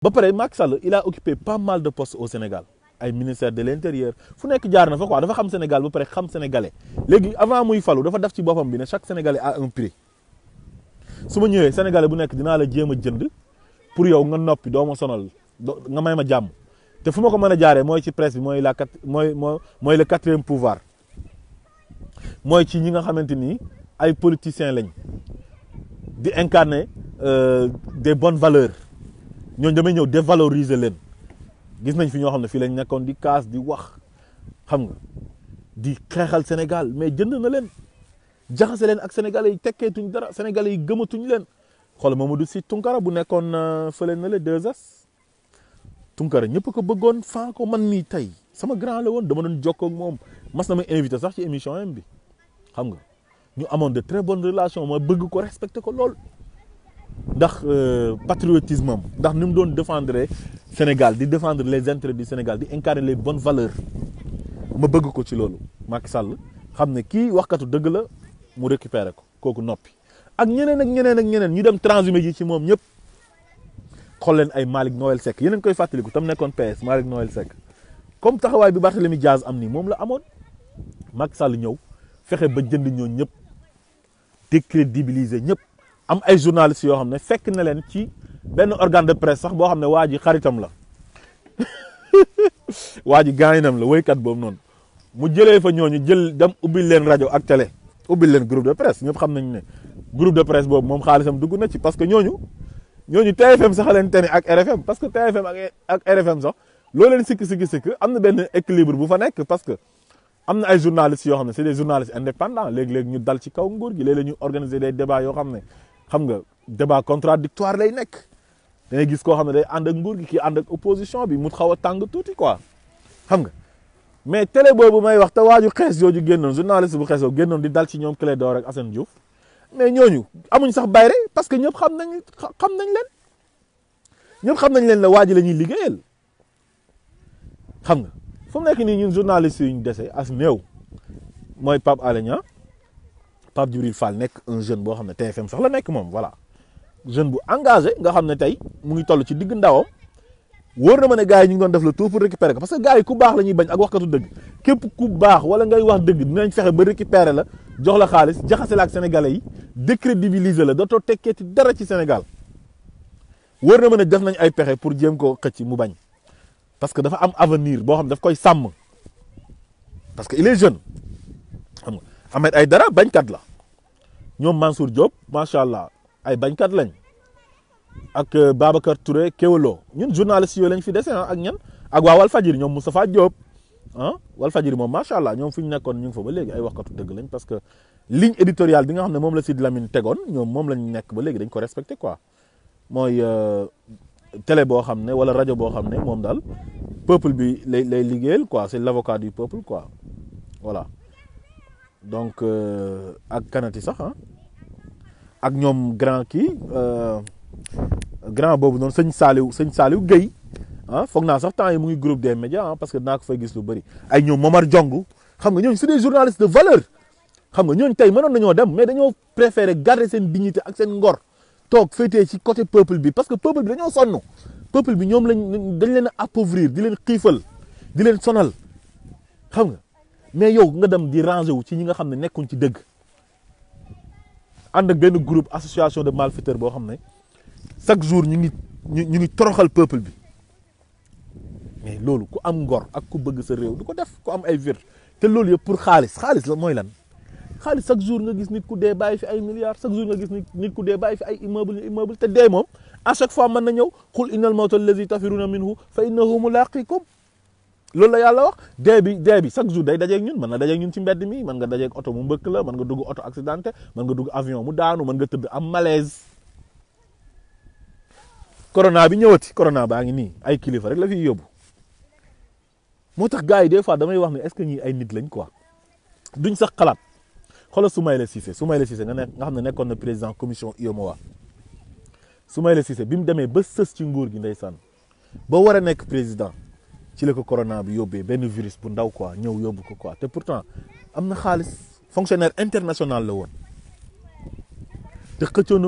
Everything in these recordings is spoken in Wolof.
ba pare Macky Sall il a occupé pas mal de postes au Sénégal ay ministère de l'intérieur fu nekk jaar na fa quoi dafa xam Sénégal ba pare xam sénégalais léegi avant muy falu dafa def ci boppam bi ne chaque sénégalais a un prix su ma ñëwee sénégalais bu nekk dinaa la jéem a jënd pour yow nga noppi doo ma sonal nga may ma jàmm te fu ma ko mën a jaaree mooy ci presse bi mooy mooy le quatrième pouvoir mooy ci ñi nga xamante ni ay politiciens lañ di incarner des bonnes valeurs ñooñu damay ñëw dévaloriser leen gis nañ fi ñoo xam ne fii lañ nekkoon di kaas di wax xam nga di xeexal Sénégal mais jënd na leen jaxase leen ak sénégalais yi tekkeetuñ dara sénégalais yi gëmatuñ leen xool Mamadou Sy Tounkara bu nekkoon fële na le 2S Tounkara ñëpp ko bëggoon fan ko man mii tey sama grand la woon dama doon jokkoo ak moom mas na ma invité sax ci émission am bi xam nga ñu amoon de très bonnes relations ma bëgg ko respecté ko lool ndax patriotisme am ndax ni mu doon défendre Sénégal di défendre les intérêts du Sénégal di incarner les bonnes valeurs ma bëgg ko ci loolu Macky Sall xam ne kii waxkatu dëgg la mu récupérer ko kooku noppi ak ñeneen ak ñeneen ak ñeneen ñu dem transhumé ji ci moom ñëpp xool leen ay Malick Noël Seck yeneen koy fàttaliku tam nekkoon PS Malick Noël Seck comme taxawaay bi Barthélémy Diaz am nii moom la amoon Macky Sall ñëw fexe ba jënd ñoo ñëpp décrédibiliser ñëpp am ay journalistes yoo xam ne fekk na leen ci benn organe de presse sax boo xam ne waa ji xaritam la waa ji gaañinam la woykat boobu noonu mu jëlee fa ñooñu jël dem ubbil leen rajo ak télé ubbil leen groupe de presse ñëpp xam nañ ne groupe de presse boobu moom xaalisam dugg na ci parce que ñooñu TFM sax leen tane ak RFM parce que TFM ak RFM sax loo leen sikk am na benn équilibre bu fa nekk parce que am na ay journalistes yoo xam ne c'est des journalistes indépendants léegi-léegi ñu dal ci kaw nguur gi léeg-léeg ñu organiser des débats yoo xam ne xam nga débat contradictoire lay nekk da ngay gis koo xam ne day ànd ak nguur gi kii ànd ak opposition bi mu xaw a tàng tuuti quoi xam nga mais télé boobu may wax te waaju xees jooju génnoon journaliste bu xees boobu génnoon di dal ci ñoom Clédor ak Assane Diouf mais ñooñu amuñ sax bayre parce que ñëpp xam nañ leen ñëpp xam nañ leen la waa ji la ñuy liggéeyal xam nga fu mu nekk nii ñun journaliste yi ñu dese as néew mooy Pape Alé Niang Pape Djibril Fall nekk un jeune boo xam ne TFM sax la nekk moom voilà jeune bu engagé nga xam ne tey mu ngi toll ci digg ndawam wóor na ma ne gars yi ñu ngi doon def le tout pour récupérer ko parce que gars yi ku baax la ñuy bañ ak waxkatu dëgg képp ku baax wala ngay wax dëgg dinañ fexe ba récupérer la jox la xaalis jaxase la ak sénégalais yi décrédibiliser la dootoo tekkeeti dara ci Sénégal wóor na ma ne def nañ ay pexe pour jéem koo xëcc mu bañ parce que dafa am avenir boo xam ne daf koy sàmm parce que il est jeune xam nga Ahmed Aïdara bañkat la ñoom Mansour Diop macha allah ay bañkat lañ ak Babacar Touré Kewelo ñun journalistes yooyu lañ fi dese ak ñan ak waa Walfadjri ñoom Moustapha Diop Walfadjri moom macha allah ñoom fu ñu nekkoon ñu ngi fa ba léegi ay waxkatu dëgg lañ parce que ligne éditoriale bi nga xam ne moom la Sidi Lamine tegoon ñoom moom lañ nekk ba léegi dañ ko respecté quoi mooy télé boo xam ne wala rajo boo xam ne moom daal peuple bi lay liggéeyal quoi c'est l'avocat du peuple quoi voilà donc ak kanati sax ak ñoom grand kii grand boobu noonu sëñ Saliou Guèye foog naa sax temps yi mu ngi groupe des médias parce que dinaa ko fay gis lu bëri ay ñoom Momar Diong xam nga ñooñu c'est des journalistes de valeur xam nga ñooñu tey mënoon nañoo dem mais dañoo préférer garder seen dignité ak seen ngor toog féetee ci côté peuple bi parce que peuple bi dañoo sonn peuple bi ñoom dañ leen a appauvrir di leen xiifal di leen sonal xam nga mais yow nga dem di ranger wu ci ñi nga xam ne nekkuñ ci dëgg ànd ak benn groupe association de malfaiteurs boo xam ne chaque jour ñu ngi toroxal peuple bi mais loolu ku am ngor ak ku bëgg sa réew du ko def ku am ay vir te loolu yëpp pour xaalis la mooy lan xaalis chaque jour nga gis nit ku dee bàyyi fi ay milliards chaque jour nga gis nit ku dee bàyyi fi ay immeuble te dee moom à chaque fois mën na ñëw xul innal mawta allazi tafiruna minhu fa innahu mulaqikum loolu la yàlla wax dee bi chaque jour day dajeeg ñun mën na dajeeg ñun ci mbedd mi mën nga dajeeg oto mu mbëkk la mën nga dugg oto accidenté mën nga dugg avion mu daanu mën nga tëdd am malaise corona bi ñëwati corona baa ngi nii ay kilifa rek la fiy yóbbu moo tax gars yi des fois damay wax ne est-ce que ñii ay nit lañ quoi duñ sax xalaat xoolal Soumaïla Cissé nga xam ne nekkoon na président commission UEMOA Soumaïla Cissé bi mu demee ba sës ci nguur gi ndeysaan ba war a nekk président ci la ko corona bi yóbbee benn virus bu ndaw quoi ñëw yóbbu ko quoi te pourtant am na xaalis fonctionnaire international la woon te xëccoo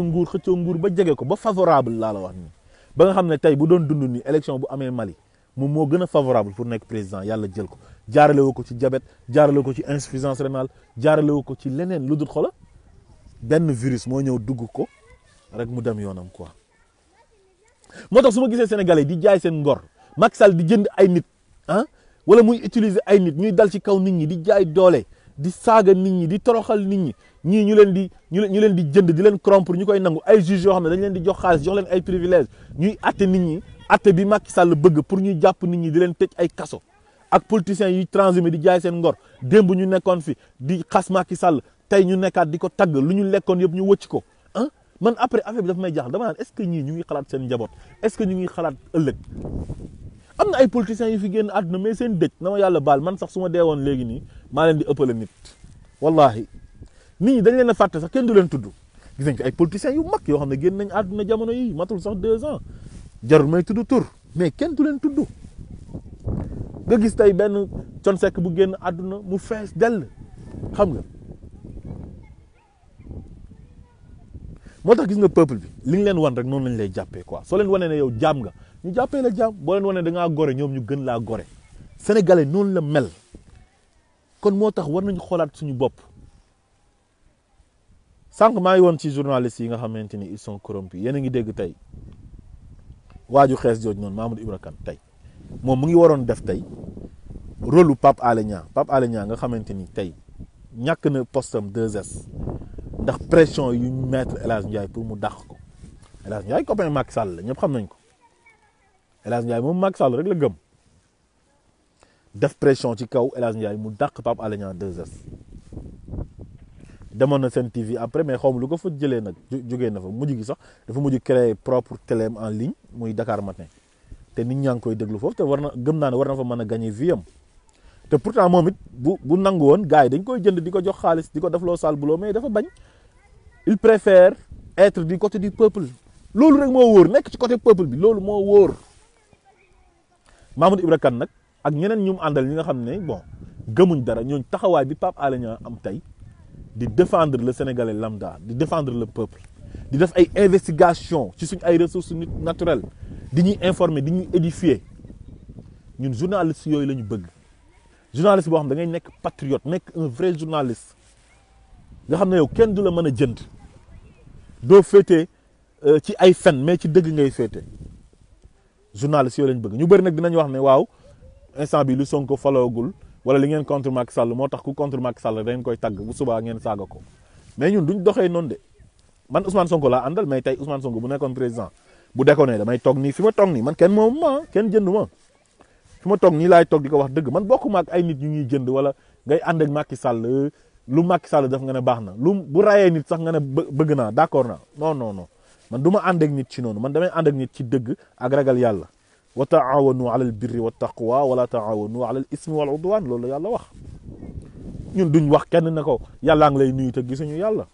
nguur ba jege ko ba favorable laa la wax nii ba nga xam ne tey bu doon dund ni élection bu amee Mali moom moo gën a favorable pour nekk président yàlla jël ko jaarale woo ko ci diabète jaarale ko ci insuffisance rénale jaarale woo ko ci leneen lu dul xola benn virus moo ñëw dugg ko rek mu dem yoonam quoi. moo tax su ma gisee sénégalais di jaay seen ngor Macky Sall di jënd ay nit ah wala muy utiliser ay nit ñuy dal ci kaw nit ñi di jaay doole di saaga nit ñi di toroxal nit ñi ñii ñu leen di jënd di leen corrompre ñu koy nangu ay juges yoo xam ne dañ leen di jox xaalis jox leen ay privilèges ñuy atte nit ñi atte bi Macky Sall bëgg pour ñuy jàpp nit ñi di leen tëj ay kaso ak politiciens yi transhumé di jaay seen ngor démb ñu nekkoon fi di xas Macky Sall tey ñu nekkaat di ko tagg lu ñu lekkoon yëpp ñu wëcc ko ah man après affaire bi daf may jaaxal dama naan est-ce que ñii ñu ngi xalaat seen njaboot est-ce que ñu ngi xalaat ëllëg am na ay politiciens yu fi génn àdduna mais seen dëj na ma yàlla baal man sax su ma dee woon léegi nii maa leen di ëppale nit wallahi nit ñi dañ leen a fàtte sax kenn du leen tudd gis nañ fi ay politiciens yu mag yoo xam ne génn nañ àdduna jamono yi matul sax 2 ans jarul may tudd tur mais kenn du leen tudd nga gis tey benn Thione Seck bu génn àdduna mu fees dell xam nga moo tax gis nga peuple bi li nga leen wan rek noonu lañ lay jàppee quoi soo leen wanee ne yow jaam nga ñu jàppee la jaam boo leen wanee da ngaa gore ñoom ñu gën laa gore sénégalais noonu la mel kon moo tax war nañu xoolaat suñu bopp sànq maa ngi woon ci journalistes yi nga xamante ni ils sont corrompus yéen a ngi dégg tey waaju xees jooju noonu Mamadou Ibra Kane tey moom mu ngi waroon def tey rôle lu Pape Alé Niang nga xamante ni tey ñàkk na postam 2S ndax pression yu mettre El Hadj Ndiaye pour mu dàq ko El Hadj Ndiaye copain Macky Sall la ñëpp xam nañ ko El Hadj Ndiaye moom Macky Sall rek la gëm def pression ci kaw El Hadj Ndiaye mu dàq Pape Alé Niang 2S demoon na Sen TV après mais xaw ma lu ko fa jëlee nag jógee na fa mujj gi sax dafa mujj créer propre télé en ligne muy Dakar Matin te nit ñaa ngi koy déglu foofu te war na gëm naa ne war na fa mën a gagner vie am te pourtant moom it bu nangu woon gars yi dañ koy jënd di ko jox xaalis di ko def loo sale boulot mais dafa bañ il préfère être du côté du peuple loolu rek moo wóor nekk ci côté peuple bi loolu moo wóor Mamadou Ibra Kane nag ak ñeneen ñu mu àndal ñi nga xam ne bon gëmuñ dara ñooñ taxawaay bi Pape Alé Niang am tey di défendre le Sénégalais lambda di défendre le peuple di def ay investigation ci suñ ay ressources naturelles di ñuy informer di ñuy édifier ñun journaliste yooyu la ñu bëgg journaliste boo xam da ngay nekk patriote nekk un vrai journaliste nga xam ne yow kenn du la mën a jënd doo féete ci ay fen mais ci dëgg ngay féete journaliste yooyu la ñu bëgg ñu bëri nag dinañ wax ne waaw instant bi lu Sonko faloogul wala li ngeen contre Macky Sall moo tax ku contre Macky Sall da ngeen koy tagg bu subaa ngeen saaga ko mais ñun duñ doxee noonu de man Ousmane Sonko laa àndal mais tey Ousmane Sonko bu nekkoon président bu déconné damay toog nii fi ma toog nii man kenn moom ma kenn jëndu ma fi ma toog nii laay toog di ko wax dëgg man bokkuma ak ay nit ñu ñuy jënd wala ngay ànd ak Macky Sall lu Macky Sall def nga ne baax na lu bu rayee nit sax nga ne bëgg naa d'accord naa non man du ma ànd ak nit ci noonu man damay ànd ak nit ci dëgg ak ragal yàlla wa taawanu ala al birri wa taqwa wala taawanu ala al ismi wal udwan loolu la yàlla wax ñun duñ wax kenn ne ko yàllaa ngi lay nuyu te gisuñu yàlla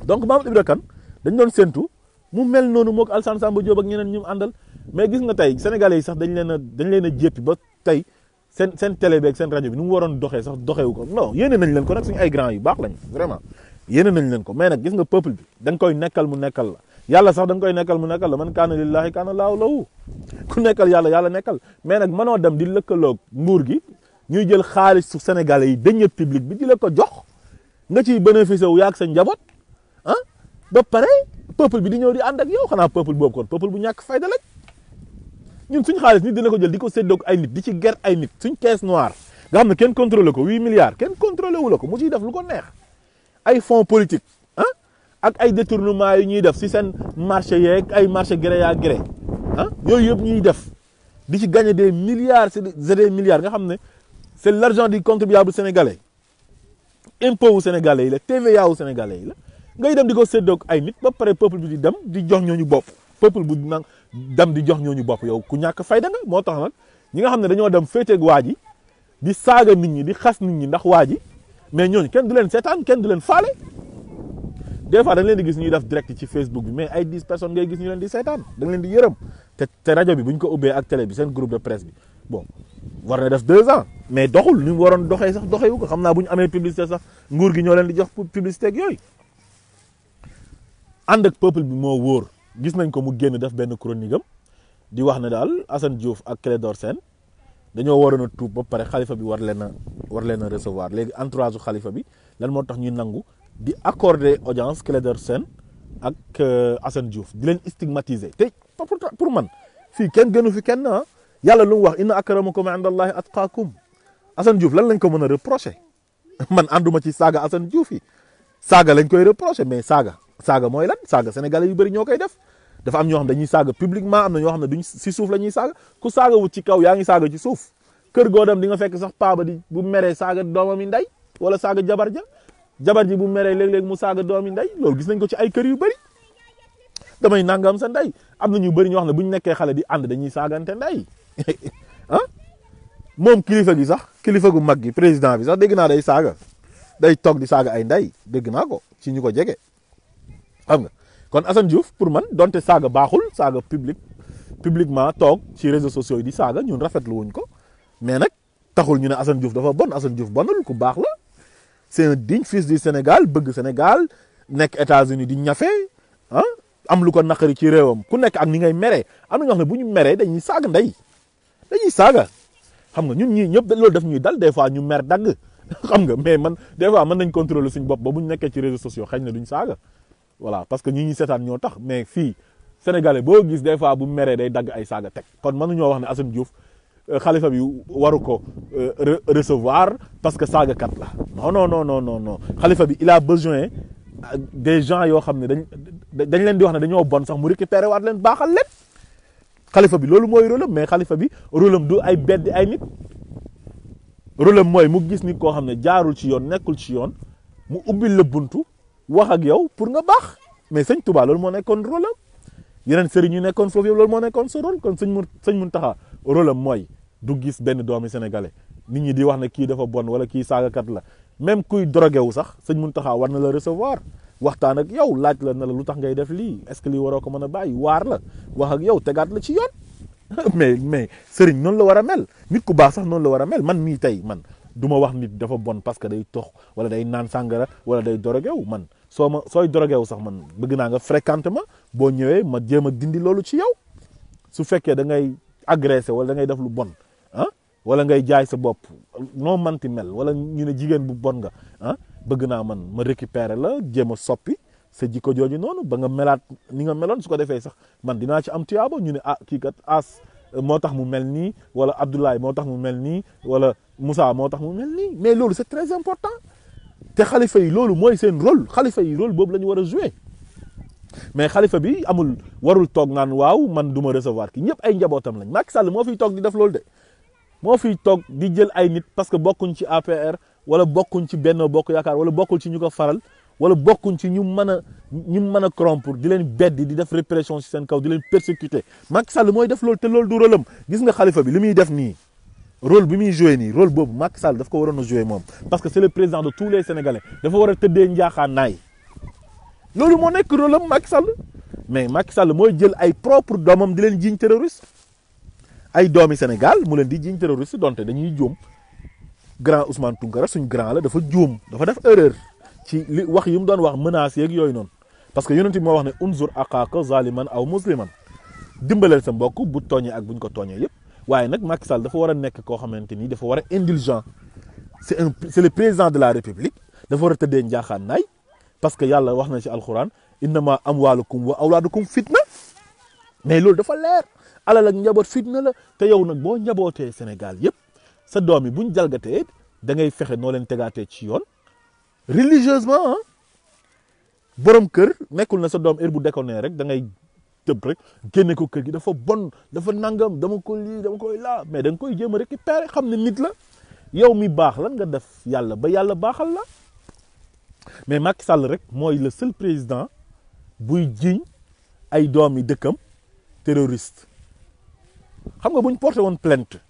donc Mamadou Ibra Kane dañ doon séntu mu mel noonu moo ko Alassane Samba Diop ak ñeneen ñu mu àndal mais gis nga tey sénégalais yi sax dañ leen a jéppi ba tey seen télé bi ak seen rajo bi nu mu waroon doxee sax doxewu ko non yéene nañ leen ko nag suñu ay grand yu baax lañ vraiment yéene nañ leen ko mais nag gis nga peuple bi da nga koy nekkal mu nekkal la yàlla sax da nga koy nekkal mu nekkal la man kaana lillahi kaana laahu lahu ku nekkal yàlla nekkal mais nag mënoo dem di lëkkaloog nguur gi ñuy jël xaalis su sénégalais yi deniers publics bi di la ko jox nga ciy bénéficier wu yaag sa njaboot ah ba pare peuple bi di ñëw di ànd ak yow xanaa peuple boobu kon peuple bu ñàkk fayda lañ ñun suñ xaalis nit dina ko jël di ko séddoog ay nit di ci ger ay nit suñ caisse noire nga xam ne kenn contrôlé ko 8 milliards kenn contrôlé wu la ko mu ciy def lu ko neex ay fonds politique ah ak ay détournement yu ñuy def si seen marché yeeg ay marché gré à gré ah yooyu yëpp ñuy def di ci gagner des milliards c'est des milliards nga xam ne c'est l'argent du contribuable sénégalais impôt wu sénégalais yi la TVA wu sénégalais yi la ngay dem di ko séddoog ay nit ba pare peuple bi di dem di jox ñooñu bopp peuple bu nag dem di jox ñooñu bopp yow ku ñàkk fayda nga moo tax nag ñi nga xam ne dañoo dem féeteeg waa ji di saaga nit ñi di xas nit ñi ndax waa ji mais ñooñu kenn du leen seetaan kenn du leen faale des fois da nga leen di gis ñuy def direct ci Facebook bi mais ay 10 personnes ngay gis ñu leen di seetaan da nga leen di yërëm te rajo bi bu ñu ko ubbee ak télé bi seen groupe de presse bi bon war na def 2 ans mais doxul ni mu waroon doxee sax doxewu ko xam naa bu ñu amee publicité sax nguur gi ñoo leen di jox publicité ak yooyu ànd ak peuple bi moo wóor gis nañ ko mu génn def benn chronique am di wax ne daal Assane Diouf ak Clédor Sène dañoo waroon a tuub ba pare xalifa bi war leen a recevoir léegi entourage xalifa bi lan moo tax ñuy nangu di accorder audience Clédor Sène ak Assane Diouf di leen stigmatiser te pour man fii kenn gënu fi kenn ah yàlla lu mu wax inna akramakum indallahi atqaakum Assane Diouf lan lañ ko mën a reprocher man ànduma ci saaga Assane Diouf yi saaga lañ koy reprocher mais saaga mooy lan saaga sénégalais yu bëri ñoo koy def dafa am ñoo xam dañuy saaga publiquement am na ñoo xam ne duñ si suuf la ñuy saaga ku saaga wut ci kaw yaa ngi saaga ci suuf kër goo dem di nga fekk sax paaba di bu meree saaga doomam yi ndey wala saaga jabar ji bu meree léeg-léeg mu saaga doom yi ndey loolu gis nañ ko ci ay kër yu bëri damay nangam sa ndey am na ñu bëri ñoo xam ne bu ñu nekkee xale di ànd dañuy saagante ndey ah moom kilifa gi sax kilifa gu mag gi président bi sax dégg naa day toog di saaga ay ndey dégg naa ko ci ñu ko jege xam nga kon Assane Diouf pour man donte saaga baaxul saaga publiquement toog ci réseaux sociaux yi di saaga ñun rafetlu wuñ ko mais nag taxul ñu ne Assane Diouf dafa bon Assane Diouf bonul ku baax la c'est un digne fils du Sénégal bëgg Sénégal nekk États-Unis di ñafe ah am lu ko naqari ci réewam ku nekk ak ni ngay meree am na ñoo xam ne bu ñu meree dañuy saaga ndey dañuy saaga xam nga ñun ñii ñëpp loolu daf ñuy dal des fois ñu mer dagg xam nga mais man des fois mën nañ contrôler suñ bopp ba bu ñu nekkee ci réseaux sociaux xëy na duñ saaga voilà parce que ñi seetaan ñoo tax mais fii sénégalais boo gis des fois bu meree day dagg ay saaga teg kon mënuñoo wax ne Assane Diouf xalifa bi waru ko recevoir parce que saagakat la non xalifa bi il a besoin des gens yoo xam ne dañ leen di wax ne dañoo bon sax mu récupérer waat leen baaxal leen xalifa bi loolu mooy rôlam mais xalifa bi rôlam du ay beddi ay nit rôlam mooy mu gis nit koo xam ne jaarul ci yoon nekkul ci yoon mu ubbil la buntu wax ak yow pour nga baax mais sëñ Touba loolu moo nekkoon rôlam yeneen sëriñ ñu nekkoon foofu yow loolu moo nekkoon sa rôle kon sëñ Mountakha rôlam mooy du gis benn doomi sénégalais nit ñi di wax ne kii dafa bon wala kii saagakat la même kuy drogué wu sax sëñ Mountakha war na la recevoir waxtaan ak yow laaj la na la lu tax ngay def lii est-ce que lii waroo ko mën a bàyyi waar la wax ak yow tegaat la ci yoon mais sëriñ noonu la war a mel nit ku baax sax noonu la war a mel man mii tey man du ma wax nit dafa bon parce que day tox wala day naan sàngara wala day drogué wu man sooy drogué wu sax man bëgg naa nga fréquente ma boo ñëwee ma jéem a dindi loolu ci yow su fekkee da ngay agressé wala da ngay def lu bon ah wala ngay jaay sa bopp noo manti mel wala ñu ne jigéen bu bon nga ah bëgg naa man ma récupérer la jéem a soppi sa jikko jooju noonu ba nga melaat ni nga meloon su ko defee sax man dinaa ci am tuyaaba ñu ne ah kii kat as moo tax mu mel nii wala Abdoulaye moo tax mu mel nii wala Moussa moo tax mu mel nii mais loolu c'est très important te xalifa yi loolu mooy seen rôle xalifa yi rôle boobu la ñu war a jouer mais xalifa bi warul toog naan waaw man du ma recevoir ki ñëpp ay njabootam lañ Macky Sall moo fiy toog di def loolu de moo fiy toog di jël ay nit parce que bokkuñ ci APR wala bokkuñ ci Benno Bokk Yaakaar wala bokkul ci ñu ko faral wala bokkuñ ci ñu mën a corrompre di leen beddi di def répression ci seen kaw di leen persécuter Macky Sall mooy def loolu te loolu du rôle am gis nga xalifa bi li muy def nii rôle bi muy joué nii rôle boobu Macky Sall daf ko waroon a joué moom parce que c'est le président de tous les Sénégalais dafa war a tëddee njaaxaan naay loolu moo nekk rôle am Macky Sall mais Macky Sall mooy jël ay propre doomam di leen jiiñ terroriste ay doomi Sénégal mu leen di jiiñ terroriste donte dañuy juum grand Ousmane Tounkara suñ grand la dafa juum dafa def erreur ci li wax yi mu doon wax menaces yeeg yooyu noonu parce que yonent bi moo wax ne unzur axaaka zaliman aw musliman dimbaleel sa mbokk bu tooñee ak buñ ko tooñee yëpp waaye nag Macky Sall dafa war a nekk koo xamante ni dafa war a indulgent c'est le président de la République dafa war a tëddee njaaxaan naay parce que yàlla wax na ci alxuraan innama amwaalukum wa awlaadukum fitna mais loolu dafa leer alal ak njaboot fitna la te yow nag boo njabootee Sénégal yëpp sa doom yi buñ jalgatee da ngay fexe noo leen tegaatee ci yoon religieusement ah borom kër nekkul na sa doom heure bu déconné rek da ngay tëb rek génne ko kër gi dafa bon dafa nangam dama ko lii dama koy laa mais da nga koy jéem a récupérer xam ne nit la yow mi baax lan nga def yàlla ba yàlla baaxal la mais Macky Sall rek mooy le seul président buy jiiñ ay doom yi dëkkam terroriste xam nga bu ñu porté woon plainte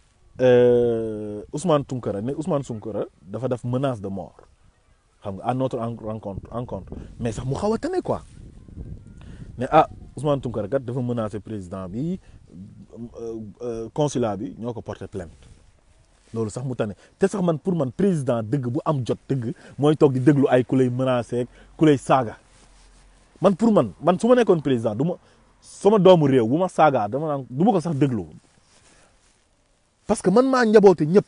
Ousmane Tounkara ne Ousmane Tounkara dafa def menace de mort xam nga à notre rencontre mais sax mu xaw a tane quoi ne Ousmane Tounkara kat dafa menacé président bi consulat bi ñoo ko porté plainte loolu sax mu tane te sax man pour man président dëgg bu am jot dëgg mooy toog di déglu ay ku lay menacé ku lay saaga man pour man su ma nekkoon président sama doomu réew bu ma saagaa dama naan du ma ko sax déglu parce que man maa njaboote ñëpp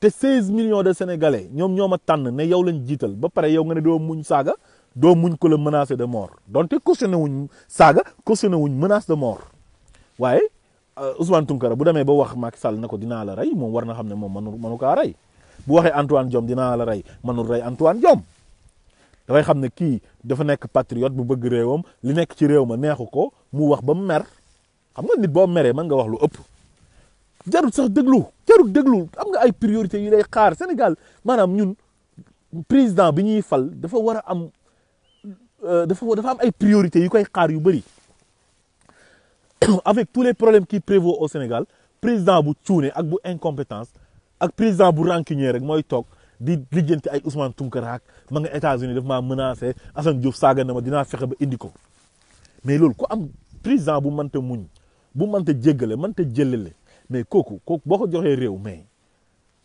te 16 millions de sénégalais ñoom ñoo ma tànn ne yow lañ jiital ba pare yow nga ne doo muñ saaga doo muñ ko la menacé de mort donte cautionné wuñ saaga cautionné wuñ menace de mort waaye Ousmane Tounkara bu demee ba wax Macky Sall na ko dinaa la rey moom war na xam ne moom mënu kaa rey bu waxee Antoine Diome dinaa la rey mënul rey Antoine Diome dafay xam ne kii dafa nekk patriote bu bëgg réewam li nekk ci réew ma neexu ko mu wax ba mu mer xam nga nit boo meree mën nga wax lu ëpp jarul sax déglu am nga ay priorité yu lay xaar Sénégal maanaam ñun président bi ñuy fal dafa war a am dafa am ay priorités yu koy xaar yu bëri avec tous les problèmes qui prévaut au Sénégal président bu cuune ak bu incompétence ak président bu rancunier rek mooy toog di lijjanti ay Ousmane Tounkara ak ma nga États-Unis daf maa menacé Assane Diouf saaga na ma dinaa fexe ba indi ko mais loolu ku am président bu mënta muñ bu mënta jéggale mënta jëlale mais kooku boo ko joxee réew mais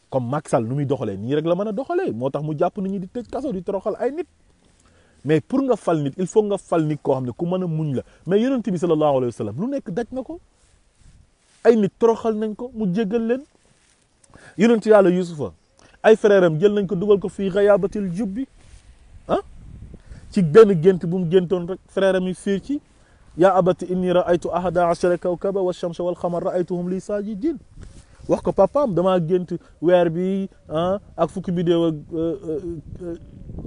comme Macky Sall nu muy doxalee nii rek la mën a doxalee moo tax mu jàpp nit ñi di tëj kaso di toroxal ay nit mais pour nga fal nit il faut nga fal nit koo xam ne ku mën a muñ la mais yonent bi sallallahu alayhi wa sallam lu nekk daj na ko ay nit toroxal nañ ko mu jéggal leen yonent yàlla Yusufa ay frère am jël nañ ko dugal ko fii xayaabatil jubbi ci benn gént bu mu géntoon rek frère am yi fiir ci yaa abati inni raaytu ahada ashara kawkaba wa shamsa wal xamar raaytuhum li sajidin wax ko papaam damaa gént weer bi ak fukki bidéew ak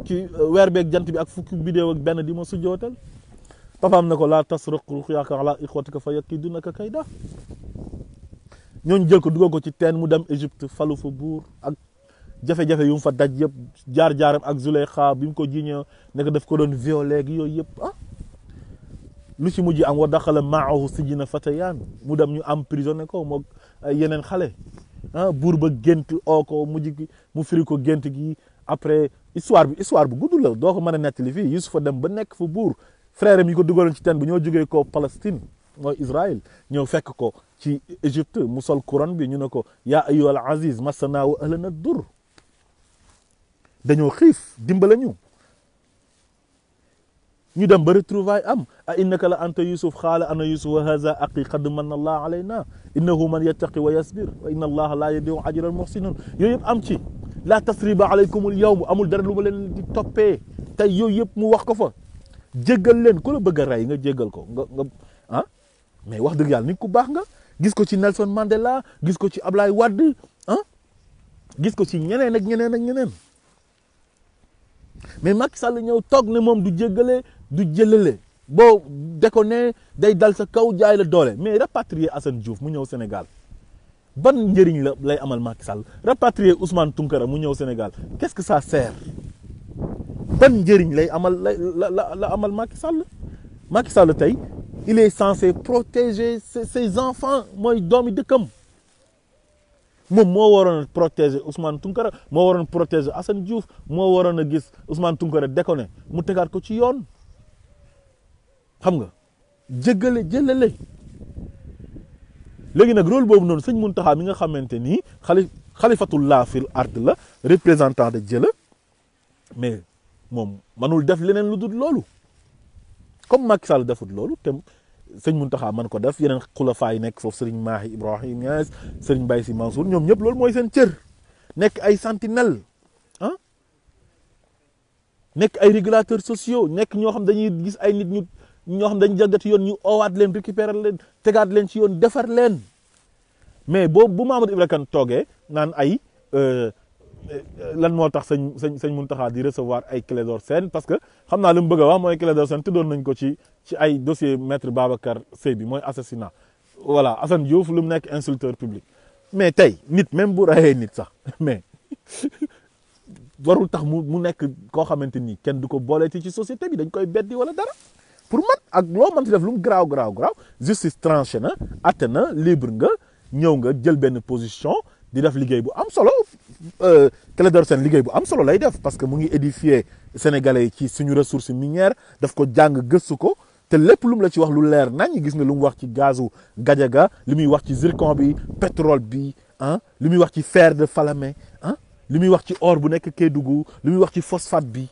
ci weer beeg jant bi ak fukki bidéew ak benn di ma sujjootal papaam na ko laa tasruq ruyaaka ala ixwatika fa yakidunaka kayda ñooñu jël ko dugal ko ci teen mu dem Égypte falu fa buur ak jafe-jafe yu mu fa daj yëpp jaar-jaaram ak Zuleyxa bi mu ko jiñee nekk daf ko doon violé gi yooyu yëpp lu ci mujj am wa daxala maahu sijina fatayaan mu dem ñu emprisonné ko moog yeneen xale buur ba gént oo ko mujj gi mu firi ko gént gi après histoire bu gudd la doo ko mën a nettali fii Yusufa dem ba nekk fa buur frère am yi ko dugaloon ci teen bi ñoo jógee ko Palestine mooy Israël ñëw fekk ko ci Égypte mu sol couronne bi ñu ne ko yaa ayyuhal aziz massanaa wa ahlana dur dañoo xiif dimbale ñu dem ba retrouvaille am a innaka la anta yusuf xaala ana yusuf wa haza aqi qad manna allah alayna innahu man yattaqi wa yasbir wa inna allaha la yadiu ajra al muhsinin yooyu yëpp am ci la tasriba alaykum al yawm amul dara lu ma leen di toppee tey yooyu yëpp mu wax ko fa jéggal leen ku la bëgg a rey nga jéggal ko nga mais wax dëgg yàlla nit ku baax nga gis ko ci Nelson Mandela gis ko ci Ablaye Wade gis ko ci ñeneen ak ñeneen mais Macky Sall ñëw toog ne moom du jéggale du jëlale boo de ko ne day dal sa kaw jaay la doole mais rapatrier Assane Diouf mu ñëw Sénégal ban njëriñ la lay amal Macky Sall rapatrier Ousmane Tounkara mu ñëw Sénégal qu'est-ce que ça sert ban njëriñ lay amal la amal Macky Sall tey il est censé protéger ses enfants mooy doomi dëkkam moom moo waroon a protéger Ousmane Tounkara moo waroon protéger Assane Diouf moo waroon a gis Ousmane Tounkara déconné mu tegaat ko ci yoon xam nga jëlale léegi nag rôle boobu noonu sëñ Mountakha mi nga xamante ni xalifatullah fil ard la représentant de Dieu la mais moom manul def leneen lu dul loolu comme Macky Sall defut loolu te sëñ Mountakha man ko def yeneen xulafaa yi nekk foofu Serigne Mahi Ibrahim Niass Serigne Mbaye Sy Mansour ñoom ñëpp loolu mooy seen cër nekk ay sentinelle nekk ay régulateurs sociaux nekk ñoo xam dañuy gis ay nit ñoo xam dañu jàggati yoon ñu oowaat leen récupérer leen tegaat leen ci yoon defar leen mais boobu bu Mamadou Ibra Kane toogee naan ay lan moo tax sëñ Mountakha di recevoir ay Clédor Sène parce que xam naa lu mu bëgg a wax mooy Clédor Sène tuddoon nañ ko ci ay dossier maître Babacar Sèye bi mooy assassinat voilà Assane Diouf lu mu nekk insulteur public mais tey nit même bu rayee nit sax mais warul tax mu nekk koo xamante ni kenn du ko booleeti ci société bi dañ koy beddi wala dara pour man ak loo mën ti def lu mu garaaw justice tranché na atte na libre nga ñëw nga jël benn position di def liggéey bu am solo Clédor Sène liggéey bu am solo lay def parce que mu ngi édifier sénégalais yi ci suñu ressource minière daf ko jàng gëstu ko te lépp lu mu la ci wax lu leer nañ gis nga lu mu wax ci gazu Gadiaga li muy wax ci zircon bi pétrole bi li muy wax ci fer de Falémé li muy wax ci or bu nekk Kédougou li muy wax ci phosphate bi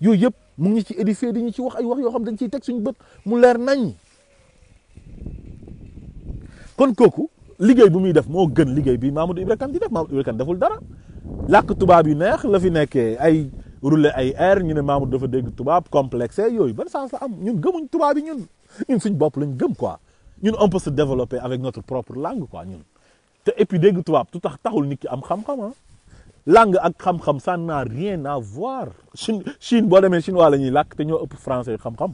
yooyu yëpp mu ngi ci édifier dañu ci wax ay wax yoo xam dañ ciy teg suñu bët mu leer nañ kon kooku liggéey bu muy def moo gën liggéey bi Mamadou Ibra Kane di def. Mamadou Ibra Kane deful dara làkk tubaab yu neex la fi nekkee ay rouler ay air ñu ne Mamadou dafa dégg tubaab complexe yooyu ban sens la am ñun gëmuñ tubaab yi ñun suñ bopp lañ gëm quoi ñun on peut se développer avec notre propre langue quoi ñun te et puis dégg tubaab tu taxul nit ki am xam-xam ah langue ak xam-xam ça n'a rien à voir Chine boo demee chinois la ñuy làkk te ñoo ëpp français xam-xam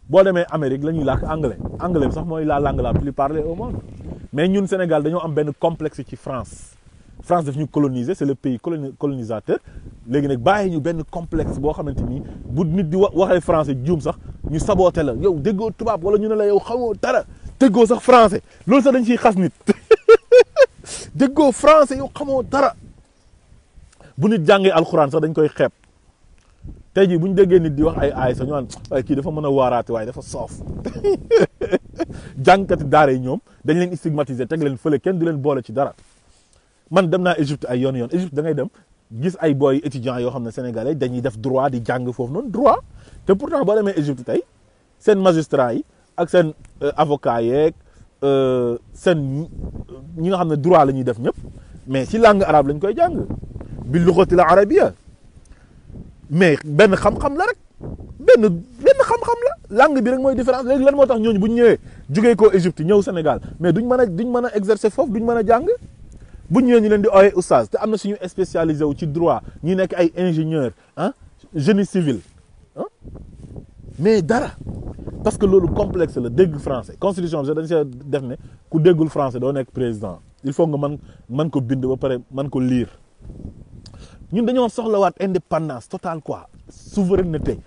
boo demee Amérique la ñuy làkk anglais bi sax mooy la langue la plus parlée au monde mais ñun Sénégal dañoo am benn complexe ci France daf ñu coloniser c'est le pays colonisateur léegi nag bàyyi ñu benn complexe boo xamante ni bu nit di waxee français juum sax ñu saboote la yow déggoo tubaab wala ñu ne la yow xamoo dara déggoo sax français loolu sax dañ ciy xas nit déggoo français yow xamoo dara bu nit jàngee alxuraan sax dañ koy xeeb tey jii bu ñu déggee nit di wax ay aay sax ñu naan waaye kii dafa mën a waaraate waaye dafa soof jàngkati daara yi ñoom dañ leen stigmatiser teg leen fële kenn du leen boole ci dara man dem naa Égypte ay yoon Égypte da ngay dem gis ay boy étudiants yoo xam ne sénégalais dañuy def droit di jàng foofu noonu droit te pourtant boo demee Égypte tey seen magistrat yi ak seen avocat yeeg seen ñi nga xam ne droit la ñuy def ñëpp mais ci langue arabe lañ koy jàng bi luxatil arabia mais benn xam-xam la rek benn xam-xam la langue bi rek mooy différence léegi lan moo tax ñooñu bu ñu ñëwee jugee koo Égypte ñëw Sénégal mais duñ mën a exercer foofu duñ mën a jàng bu ñu ñëwee ñu leen di ooyee oustaz te am na suñu spécialisé wu ci droit ñi nekk ay ingénieur ah génie civil ah mais dara parce que loolu complexe la dégg français constitution bi dañ see def ne ku déggul français doo nekk président il faut nga mën ko bind ba pare mën ko lire ñun dañoo soxlawaat indépendance totale quoi souveraineté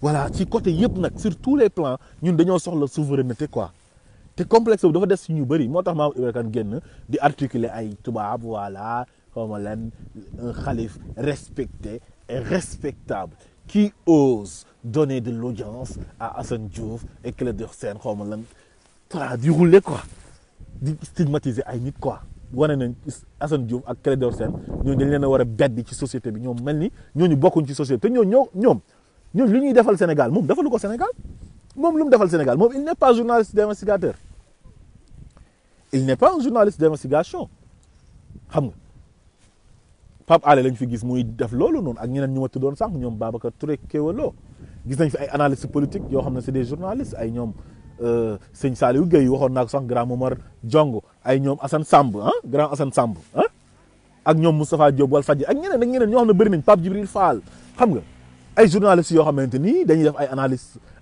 voilà ci côté yëpp nag sur tous les plans ñun dañoo soxla souveraineté quoi te complexe bi dafa des ci ñu bëri moo tax Mamadou Ibra Kane génn di articuler ay tubaab voilà xaw ma leen un khalife respecté et respectable qui ose donner de l'audience à Assane Diouf et Clédor Sène xaw ma lan voilà di rouler quoi di stigmatiser ay nit quoi wane nañ Assane Diouf ak Clédor Sène ñooñu dañ leen a war a beddi ci société bi ñoom mel ni ñooñu bokkuñ ci société te ñoom li ñuy defal Sénégal moom defalu ko Sénégal moom lu mu defal Sénégal moom il n'est pas journaliste d'investigateur il n'est pas un journaliste d'investigation xam nga Pape Alé lañ fi gis muy def loolu noonu ak ñeneen ñu ma tuddoon sànq ñoom Babacar Touré Kewelo gis nañ fi ay analystes politiques yoo xam ne c'est des journalistes ay ñoom sëñ Saliou Gueye waxoon naa ko sax grand Momar Diongo ay ñoom Assane Samb grand Assane Samb ak ñoom Moustapha Diop Walfadjri ak ñeneen ñoo xam ne bëri nañ Pape Djibril Fall xam nga ay journalistes yoo xamante ni dañuy def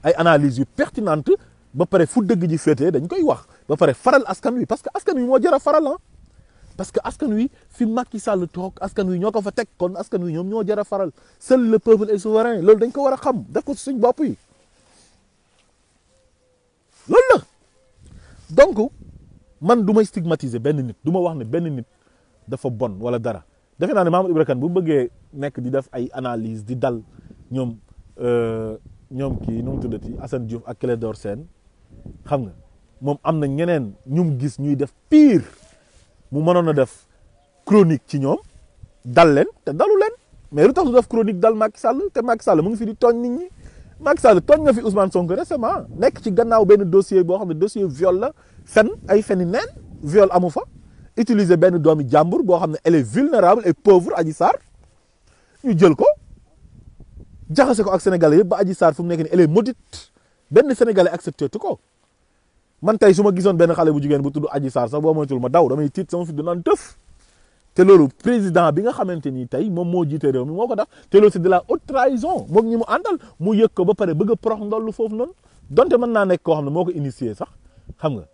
ay analyses yu pertinentes ba pare fu dëgg ji féetee dañ koy wax ba pare faral askan wi parce que askan wi moo jar a faral parce que askan wi fi Macky Sall toog askan wi ñoo ko fa teg kon askan wi ñoom ñoo jar a faral seul le peuple est souverain loolu dañ ko war a xam def ko suñ bopp yi loolu la donc man du may stigmatiser benn nit du ma wax ne benn nit dafa bon wala dara defe naa ne Mamadou Ibra Kane bu bëggee nekk di def ay analyse di dal ñoom kii nu mu tuddati Assane Diouf ak Clédor Sène xam nga moom am na ñeneen ñum gis ñuy def pire mu mënoon a def chronique ci ñoom dal leen te dalu leen mais lu tax du def chronique dal Macky Sall te Macky Sall mu ngi fi di tooñ nit ñi Macky Sall tooñ nga fi Ousmane Sonko récemment nekk ci gannaaw benn dossier boo xam ne dossier viol la ay feni neen viol amu fa utiliser benn doomi jàmbur boo xam ne elle est vulnérable et pauvre Adji Sarr ñu jël ko jaxase ko ak sénégalais yëpp ba Adji Sarr fu mu nekk nii elle est maudite benn sénégalais accepté tu ko man tey su ma gisoon benn xale bu jigéen bu tudd Adji Sarr sax boo moytul ma daw damay tiit sama fi du naan tëf te loolu président bi nga xamante ni tey moom moo jiite réew mi moo ko def te loolu c'est de la haute trahison moom ñi mu àndal mu yëg ko ba pare bëgg a prox ndollu foofu noonu donte mën naa nekk koo xam ne moo ko initié sax xam nga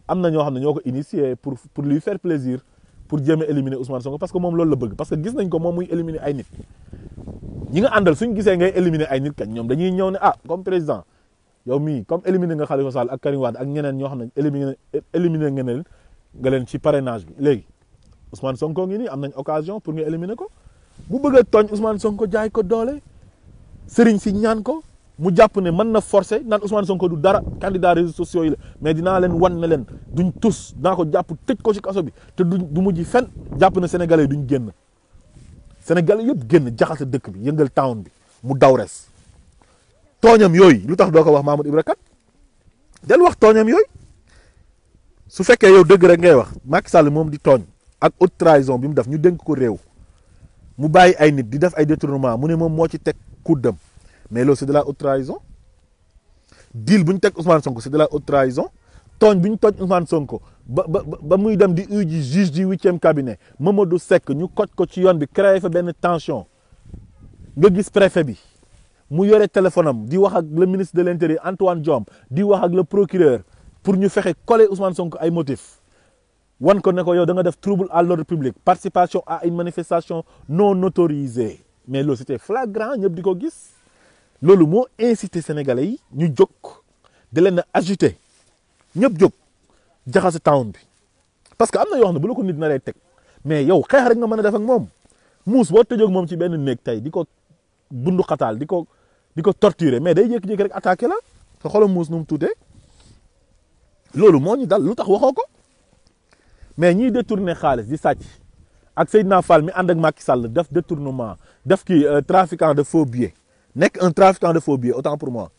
am na ñoo xam ne ñoo ko initié pour lui faire plaisir pour jéem a éliminer Ousmane Sonko parce que moom loolu la bëgg parce que gis nañ ko moom muy éliminer ay nit ñi nga àndal suñ gisee ngay éliminer ay nit kañ ñoom dañuy ñëw ne comme président yow mii comme éliminer nga Khalifa Sall ak Karim Wade ak ñeneen ñoo xam ne éliminer nga leen ci parrainage bi léegi Ousmane Sonko ngi nii am nañ occasion pour nga éliminer ko bu bëgg a tooñ Ousmane Sonko jaay ko doole sëriñ si ñaan ko mu jàpp ne mën na forcer naan Ousmane Sonko du dara candidat réseaux sociaux yi la mais dinaa leen wan ne leen duñ tus dinaa ko jàpp tëj ko ci kaso bi te du mujj fen jàpp na sénégalais duñ génn sénégalais yëpp génn jaxase dëkk bi yëngal town bi mu daw res tooñam yooyu lu tax doo ko wax Mamadou Ibra Kane del wax tooñam yooyu su fekkee yow dëgg rek ngay wax Macky Sall moom di tooñ ak haute trahison bi mu def ñu dénk ko réew mu bàyyi ay nit di def ay détournement mu ne moom moo ci teg kuddam mais loolu c'est de la haute trahison deal bu ñu teg Ousmane Sonko c'est de la haute trahison tooñ bu ñu tooñ Ousmane Sonko ba muy dem di uji juge du 8e cabinet Mamadou Seck ñu koj ko ci yoon bi créé fa benn tension nga gis préfet bi mu yore téléphone am di wax ak le ministre de l'intérieur Antoine Diome di wax ak le procureur pour ñu fexe coller Ousmane Sonko ay motifs wan ko ne ko yow da nga def trouble à l'ordre public participation à une manifestation non autorisée mais loolu c'était flagrant ñëpp di ko gis loolu moo incité sénégalais yi ñu jóg di leen a agité ñëpp jóg jaxase town bi parce que am na yoo xam ne bu la ko nit na lay teg mais yow xeex rek nga mën a def ak moom muus boo tëjoog moom ci benn néeg tey di ko bundu xataal di ko torturer mais day jékki-jékki rek attaqué la te xoolal muus nu mu tuutee loolu moo ñu dal lu tax waxoo ko mais ñiy détourner xaalis di sàcc ak Seydina Fall mi ànd ak Macky Sall def détournement def kii trafiquant de faux billets nekk un trafiquant de faux billets autant pour moi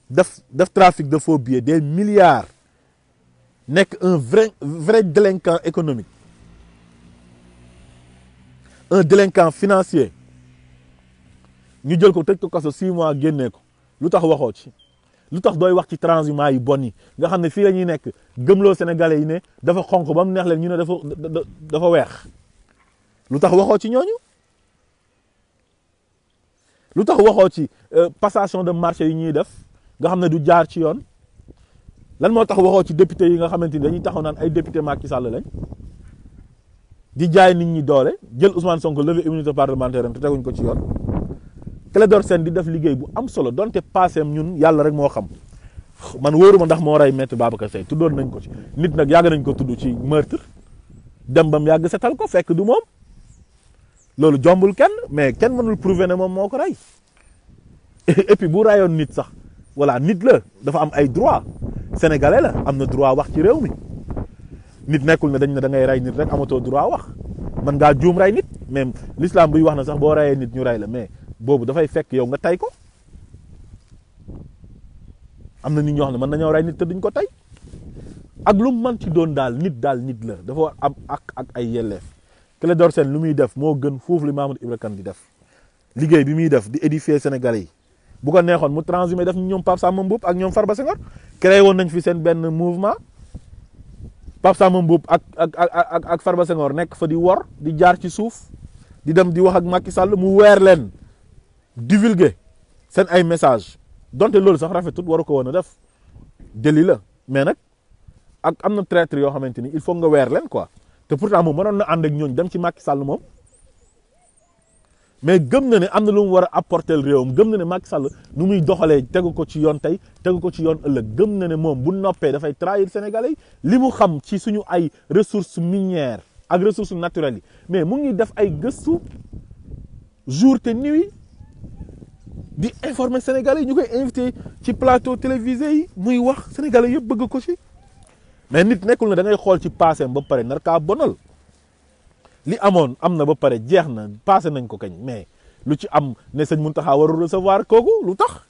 def trafic de faux billets des milliards nekk un vrai délinquant économique un délinquant financier ñu jël ko tëj ko kaso 6 mois génnee ko lu tax waxoo ci lu tax dooy wax ci transhumance yi bon yi nga xam ne fii la ñuy nekk gëmloo sénégalais yi ne dafa xonq ba mu neex leen ñu ne dafa weex lu tax waxoo ci ñooñu lu tax waxoo ci passation de marché yi ñuy def nga xam ne du jaar ci yoon lan moo tax waxoo ci député yi nga xamante ni dañuy taxaw naan ay député Macky Sall lañ di jaay nit ñi doole jël Ousmane Sonko lever immunité parlementaire am te teguñ ko ci yoon Clédor Sène di def liggéey bu am solo donte passé am ñun yàlla rek moo xam man wóoruma ndax moo rey Maître Babacar Sèye tuddoon nañ ko ci nit nag yàgg nañ ko tudd ci meurtre dem bam yàgg setal ko fekk du moom loolu jombul kenn mais kenn mënul prouver ne moom moo ko rey et puis bu rayoon nit sax voilà nit la dafa am ay droit sénégalais la am na droit wax ci réew mi nit nekkul ne dañ ne da ngay rey nit rek amatoo droit wax man ngaa juum rey nit même l'islam buy wax na sax boo reyee nit ñu rey la mais boobu dafay fekk yow nga tay ko am na nit ñoo xam ne mën nañoo rey nit te duñ ko tay ak lu mu mën ci doon daal nit la dafa war am ak ay yelleef Clédor Sène lu muy def moo gën foofu li Mamadou Ibra Kane di def liggéey bi muy def di édifier Sénégalais yi bu ko neexoon mu transhumé def ñoom Pape Samba Mboup ak ñoom Farba Senghor créé woon nañ fi seen benn mouvement Pape Samba Mboup ak Farba Senghor nekk fa di wor di jaar ci suuf di dem di wax ak Macky Sall mu weer leen divulguer seen ay message donte loolu sax rafetut waru ko woon a def délit la mais nag ak am na traître yoo xamante ni il faut nga weer leen quoi te pourtant moom mënoon na ànd ak ñooñu dem ci Macky Sall moom mais gëm na ne am na lu mu war a apporter réewam gëm na ne Macky Sall nu muy doxalee tegu ko ci yoon tey tegu ko ci yoon ëllëg gëm na ne moom bu noppee dafay trahir Sénégalais yi li mu xam ci suñu ay ressources minières ak ressources naturelles yi mais mu ngi def ay gëstu jour te nuit di informer Sénégalais yi ñu koy invité ci plateau télévisé yi muy wax Sénégalais yëpp bëgg ko ci mais nit nekkul ne da ngay xool ci passé ba pare nar kaa bonal li amoon am na ba pare jeex na passé nañ ko kañ mais lu ci am ne sëñ Mountakha warul recevoir kooku lu tax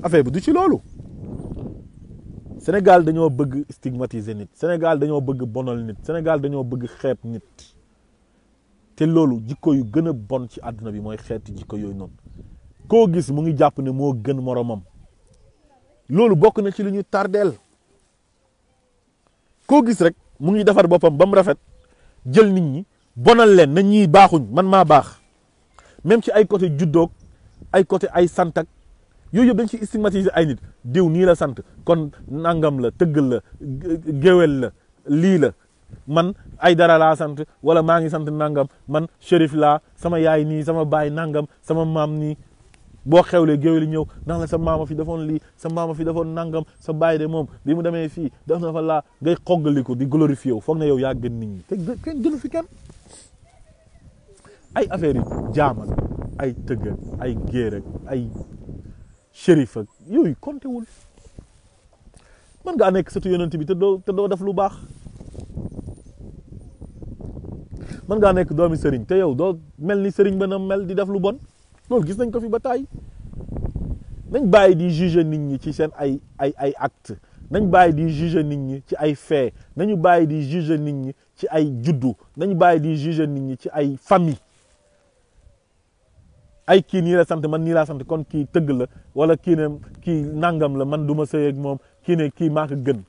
affaire bi du ci loolu Sénégal dañoo bëgg stigmatiser nit Sénégal dañoo bëgg bonal nit Sénégal dañoo bëgg xeeb nit te loolu jikko yu gën a bon ci àdduna bi mooy xeeti jikko yooyu noonu koo gis mu ngi jàpp ne moo gën moromam loolu bokk na ci li ñu tardeel koo gis rek mu ngi defar boppam ba mu rafet jël nit ñi bonal leen na ñii baaxuñ man maa baax même ci ay côté juddoog ay côté ay sant ak yooyu yëpp dañ ci stigmatiser ay nit diw nii la sant kon nangam la tëggal la géwél la lii la man ay dara laa sant wala maa ngi sant nangam man shérif laa sama yaay nii sama baay nangam sama maam nii boo xewlee géwél yi ñëw ndax la sa maama fi defoon lii sa maama fi defoon nangam sa baay de moom bi mu demee fii def na fa laa ngay xoggaliko di glorifié wu foog na yow yaa gën nit ñi te kenn gënu fi kenn ay affaire yi jaam ak ay tëgg ak ay géer ak ay shérif ak yooyu compté wul mën ngaa nekk sëtu yonent bi te doo def lu baax mën ngaa nekk doomi sëriñ te yow doo mel ni sëriñ ba na mel di def lu bon loolu gis nañ ko fi ba taay nañ bàyyi di juger nit ñi ci seen ay acte nañ bàyyi di juger nit ñi ci ay fait nañu bàyyi di juger nit ñi ci ay juddu nañu bàyyi di juger nit ñi ci ay famille ay kii nii la sant man nii laa sant kon kii tëgg la wala kii ne kii nangam la man du ma sëy ak moom kii ne kii maa ko gën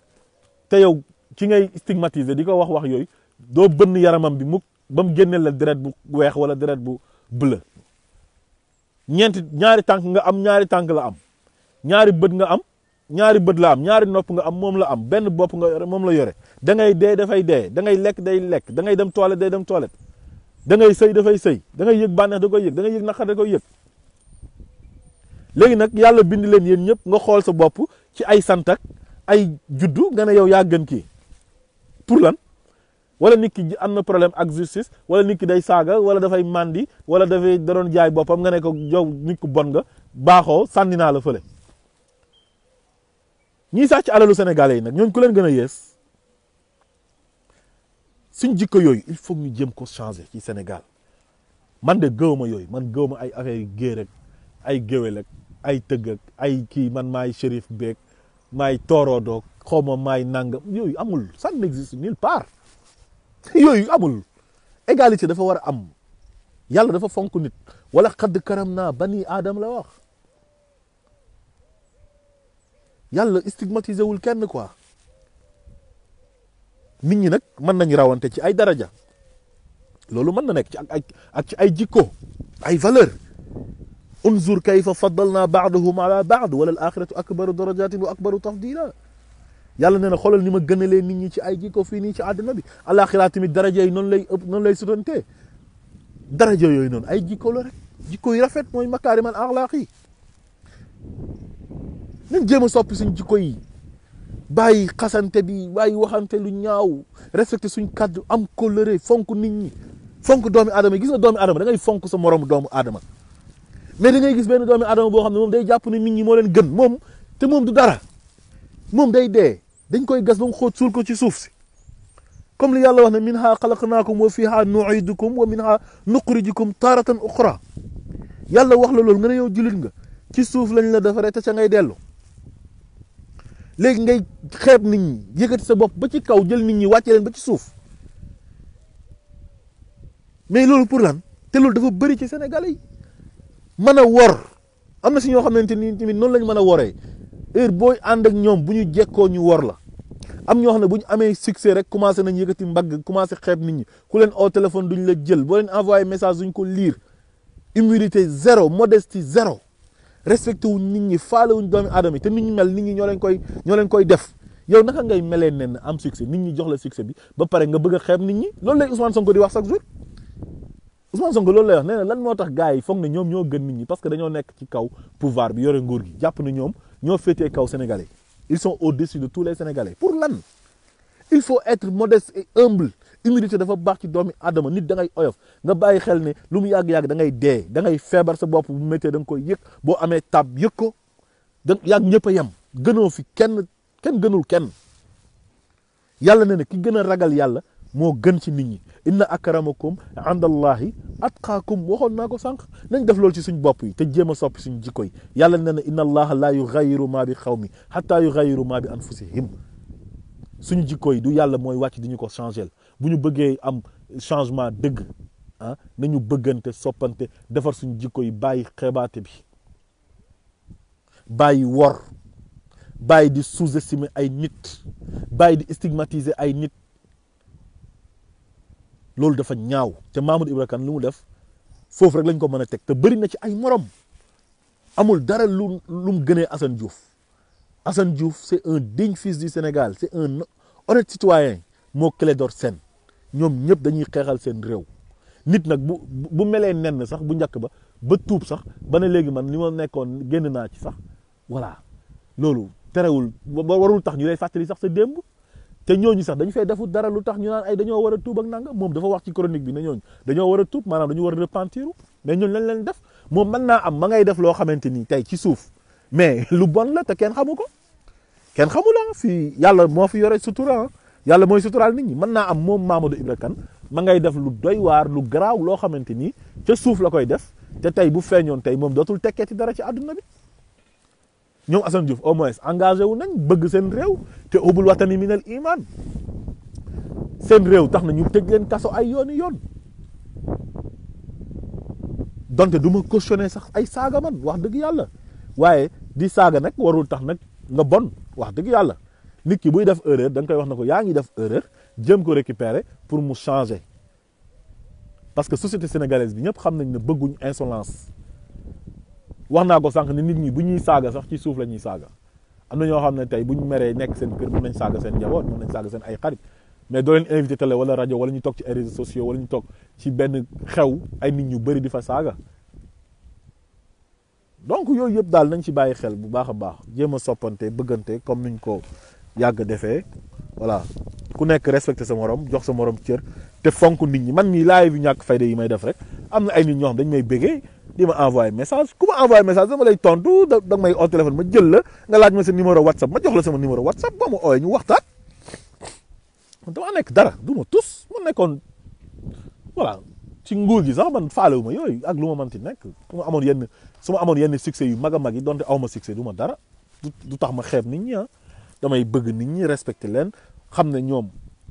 te yow ci ngay stigmatiser di ko wax yooyu doo bënn yaramam bi mukk ba mu génneel la deret bu weex wala deret bu bleu ñaari tànk nga am ñaari tànk la am ñaari bët nga am ñaari bët la am ñaari nopp nga am moom la am benn bopp nga yore moom la yore da ngay dee dafay dee da ngay lekk day lekk da ngay dem toilette day dem toilette da ngay sëy dafay sëy da ngay yëg bànneex da koy yëg da ngay yëg naqar da koy yëg léegi nag yàlla bind leen yéen ñëpp nga xool sa bopp ci ay sant ak ay juddu nga ne yow yaa gën kii pour lan wala nit ki am na problème ak justice wala nit ki day saaga wala dafay mandi wala dafay da doon jaay boppam nga ne ko yow nit ku bon nga baaxoo sànni naa la fële ñii sàcc alalu sénégalais yi nag ñooñu ku leen gën a yées suñ jikko yooyu il faut ñu jëm ko changer ci Sénégal man de gëwma yooyu man gëwma ay affaire yu géer ak ay géwél ak ay tëgg ak ay kii man maay shérif beeg maay tooroodoog xawma maay nangam yooyu amul ça n'existe nulle part yooyu amul égalité dafa war a am yàlla dafa fonk nit wala xadd karam naa bani aadam la wax yàlla stigmatisé wul kenn quoi nit ñi nag mën nañu rawante ci ay daraja loolu mën na nekk ci ak ci ay jikko ay valeur unzur kayfa faddalna ba'dahum ala ba'd wala al axiratu akbaru darajatin wa akbaru tafdila yàlla nee na xoolal ni ma gënalee nit ñi ci ay jikko fii nii ci àdduna bi alaxira tamit daraja yi noonu lay sutantee daraja yooyu noonu ay jikko la rek jikko yi rafet mooy makaarimal axlaaq yi nañ jéem a soppi suñ jikko yi bàyyi xasante bi bàyyi waxante lu ñaaw respecté suñ kàddu am kóllëre fonk nit ñi fonk doomi aadama yi gis nga doomi aadama da ngay fonk sa moromu doomu aadama mais da ngay gis benn doomi aadama boo xam ne moom day jàpp ne nit ñi moo leen gën moom te moom du dara moom day dee dañ koy gas ba mu xóot suul ko ci suuf si comme li yàlla wax ne minha xalaqnaakum wa fiha nu'idukum wa minha nuxrijukum taratan uxra yàlla wax la loolu nga ne yow jullit nga ci suuf lañ la defaree te ca ngay dellu léegi ngay xeeb nit ñi yëkkati sa bopp ba ci kaw jël nit ñi wàcce leen ba ci suuf mais loolu pour lan te loolu dafa bëri ci Sénégalais yi mën a wor am na si ñoo xamante ni tamit noonu lañ mën a woree heure booy ànd ak ñoom bu ñu jekkoo ñu wor la am ñoo xam ne bu ñu amee succès rek commencé nañ yëkkati mbagg commencé xeeb nit ñi ku leen au téléphone duñ la jël boo leen envoyé message duñ ko lire humilité zéro modestie zéro respecté wuñ nit ñi faale wuñ doomi aadama yi te nit ñi mel nit ñi ñoo leen koy def yow naka ngay melee nen am succès nit ñi jox la succès bi ba pare nga bëgg a xeeb nit ñi loolu lay Ousmane Sonko di wax chaque jour Ousmane Sonko loolu lay wax nee na lan moo tax gars yi foog ne ñoom ñoo gën nit ñi parce que dañoo nekk ci kaw pouvoir bi yore nguur gi jàpp na ñoom ñoo féetee kaw Sénégalais ils sont au-dessus de tous les Sénégalais pour lan il faut être modeste et humble humilité dafa baax ci doomi aadama nit da ngay oyof nga bàyyi xel ne lu mu yàgg-yàgg da ngay dee da ngay feebar sa bopp bu méttee da nga koy yëg boo amee tab yëg ko da yàgg ñëpp a yem gënoo fi kenn gënul kenn yàlla ne ki gën a ragal yàlla moo gën ci nit ñi inna akramakum indallahi atqaakum waxoon naa ko sànq nañ def loolu ci suñ bopp yi te jéem a soppi suñ jikko yi yàlla ne inna allaha la yughayyiru ma bi qawmi hatta yughayyiru ma bi anfusihim suñu jikko yi du yàlla mooy wàcc di ñu ko changer bu ñu bëggee am changement dëgg ah nañu bëggante soppante defar suñu jikko yi bàyyi xeebaate bi bàyyi wor bàyyi di sous-estimer ay nit bàyyi di stigmatiser ay nit loolu dafa ñaaw te Mamadou Ibra Kane lu mu def foofu rek lañ ko mën a teg te bëri na ci ay morom amul dara lu mu gënee Assane Diouf Assane Diouf c'est un digne fils du Sénégal c'est un honnête citoyen moo Clédor Sène ñoom ñëpp dañuy xeexal seen réew nit nag bu melee nen sax bu njëkk ba tuub sax ba ne léegi man li ma nekkoon génn naa ci sax voilà loolu terewul warul tax ñu lay fàttali sax sa démb te ñooñu sax dañu fay defut dara lu tax ñu naan ay dañoo war a tuub ak nanga moom dafa wax ci chronique bi ne ñooñu dañoo war a tuub maanaam dañu war a repentir mais ñooñu lañ leen def moom mën naa am ma ngay def loo xamante ni tey ci suuf mais lu bon la te kenn xamu ko kenn xamu la fii yàlla moo fi yore sutura yàlla mooy suturaal nit ñi mën naa am moom Mamadou Ibra Kane ma ngay def lu doy waar lu garaaw loo xamante ni ca suuf la koy def te tey bu feeñoon tey moom dootul tekkeeti dara ci àdduna bi ñoom Assane Diouf au moins engagé wu nañ bëgg seen réew te ubul watani minal iman seen réew tax na ñu tëj leen kaso ay yooni yoon donte du ma cautionné sax ay saaga man wax dëgg yàlla waaye di saaga nag warul tax nag nga bon wax dëgg yàlla nit ki buy def erreur da nga koy wax na ko yaa ngi def erreur jëm ko récupérer pour mu changer parce que société sénégalaise bi ñëpp xam nañ ne bëgguñ insolence wax naa ko sànq ne nit ñi bu ñuy saaga sax ci suuf la ñuy saaga am na ñoo xam ne tey bu ñu meree nekk seen kër mën nañ saaga seen njaboot mën nañ saaga seen ay xarit mais doo leen invité télé wala rajo wala ñu toog ci ay réseaux sociaux wala ñu toog ci benn xew ay nit ñu bëri di fa saaga donc yooyu yëpp daal nañ ci bàyyi xel bu baax a baax jéem a soppante bëggante comme nuñ ko yàgg defee voilà ku nekk respecté sa morom jox sa morom cër te fonk nit ñi man mii laay bi ñàkk fayda yi may def rek am na ay nit ñoo xam dañ may bëggee di ma envoyé message ku ma envoyé message dama lay tontu da may au téléphone ma jël la nga laaj ma sa numéro WhatsApp ma jox la sama numéro WhatsApp boo ma ooyee ñu waxtaan dama nekk dara du ma tus ma nekkoon voilà ci nguur gi sax man faalewu ma yooyu ak lu ma mënti nekk su ma amoon yenn succès yu mag a mag yi donte aw ma succès du ma dara du tax ma xeeb nit ñi ah damay bëgg nit ñi respecté leen xam ne ñoom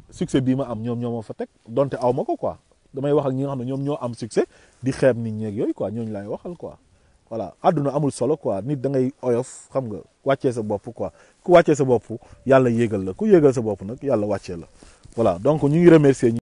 succès bii ma am ñoom ñoo ma fa teg donte aw ma ko quoi damay wax ak ñi nga xam ne ñoom ñoo am succès di xeeb nit ñi ak yooyu quoi ñooñu laay waxal quoi voilà àdduna amul solo quoi nit da ngay oyof xam nga wàccee sa bopp quoi ku wàccee sa bopp yàlla yéegal la ku yéegal sa bopp nag yàlla wàccee la voilà donc ñu ngi remercier